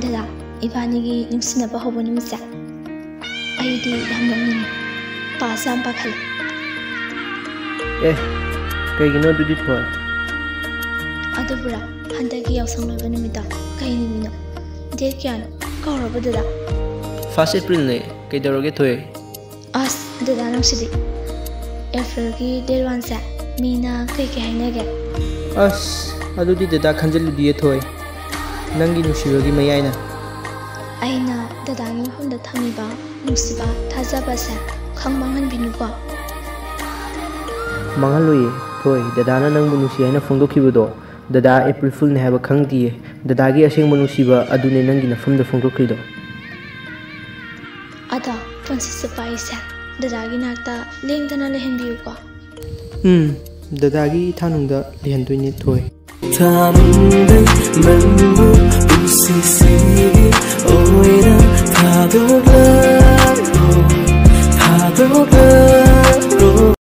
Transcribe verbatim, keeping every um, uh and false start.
ꯗꯗꯥ, ꯏꯕꯥꯅꯤꯒꯤ ꯅꯨꯡꯁꯤꯅꯕ ꯍꯧꯕ ꯅꯨꯃꯤꯠꯁꯦ ꯑꯩꯗꯤ ꯌꯥꯝ ꯅꯣꯛꯅꯤꯡꯉꯤ꯫ ꯄꯥꯁꯨ ꯌꯥꯝ ꯄꯥꯈꯠꯂꯦ꯫ ꯑꯦ, ꯀꯩꯒꯤꯅꯣ ꯑꯗꯨꯗꯤ ꯊꯣꯏ? ꯑꯗꯨꯕꯨꯔꯥ, ꯍꯟꯗꯛꯀꯤ ꯌꯥꯎꯁꯪ ꯂꯣꯏꯕ ꯅꯨꯃꯤꯠꯇꯣ ꯀꯩ ꯅꯨꯃꯤꯠꯅꯣ? ꯗꯦꯠ ꯀꯌꯥꯅꯣ? ꯀꯥꯎꯔꯕ ꯗꯗꯥ? ꯐꯥꯔꯁ ꯑꯦꯄ꯭ꯔꯤꯜꯅꯦ꯫ ꯀꯩꯗꯧꯔꯒꯦ ꯊꯣꯏ? ꯑꯁ, ꯗꯗꯥ ꯅꯪꯁꯤꯗꯤ꯫ ꯑꯦꯄ꯭ꯔꯤꯜꯒꯤ ꯗꯦꯠ ꯋꯥꯟꯁꯦ ꯃꯤꯅ ꯀꯩ ꯀꯩ ꯍꯥꯏꯅꯒꯦ? ꯑꯁ, ꯑꯗꯨꯗꯤ ꯗꯗꯥ ꯈꯟꯖꯤꯜꯂꯨꯗꯤꯌꯦ ꯊꯣꯏ꯫ ꯅꯪꯒꯤ ꯅꯨꯡꯁꯤꯕꯒꯤ ꯃꯌꯥꯏꯅ꯫ ꯑꯩꯅ ꯗꯗꯥꯒꯤ ꯃꯐꯝꯗ ꯊꯝꯃꯤꯕ ꯅꯨꯡꯁꯤꯕ, ꯊꯥꯖꯕꯁꯦ ꯈꯪ ꯃꯥꯡꯍꯟꯕꯤꯅꯨꯀꯣ꯫ ꯃꯥꯡꯍꯜꯂꯣꯏꯌꯦ ꯊꯣꯏ꯫ ꯗꯗꯥꯅ ꯅꯪꯕꯨ ꯅꯨꯡꯁꯤ ꯍꯥꯏꯅ ꯐꯣꯡꯗꯣꯛꯈꯤꯕꯗꯣ ꯗꯗꯥ ꯑꯦꯄ꯭ꯔꯤꯜ ꯐꯨꯜꯅꯦ ꯍꯥꯏꯕ ꯈꯪꯗꯤꯌꯦ꯫ ꯗꯗꯥꯒꯤ ꯑꯁꯦꯡꯕ ꯅꯨꯡꯁꯤꯕ ꯑꯗꯨꯅꯦ ꯅꯪꯒꯤ ꯅꯐꯝꯗ ꯐꯣꯡꯗꯣꯛꯈ꯭ꯔꯤꯗꯣ꯫ ꯑꯗꯣ ꯄꯨꯟꯁꯤ ꯆꯨꯞꯄ ꯑꯩꯁꯦ ꯗꯗꯥꯒꯤ ꯅꯥꯛꯇ ꯂꯦꯡꯗꯅ ꯂꯩꯍꯟꯕꯤꯌꯨꯀꯣ꯫ ꯎꯝ, ꯗꯗꯥꯒꯤ ꯏꯊꯥꯅꯨꯡꯗ ꯂꯩꯍꯟꯗꯣꯏꯅꯦ ꯊꯣꯏ꯫ ꯊꯥꯅꯤꯡꯗꯦ ꯅꯪꯕꯨ ꯄꯨꯟꯁꯤꯁꯤꯒꯤ ꯑꯣꯏꯅ ꯊꯥꯗꯣꯛꯂꯔꯣꯏ, ꯊꯥꯗꯣꯛꯂꯔꯣꯏ꯫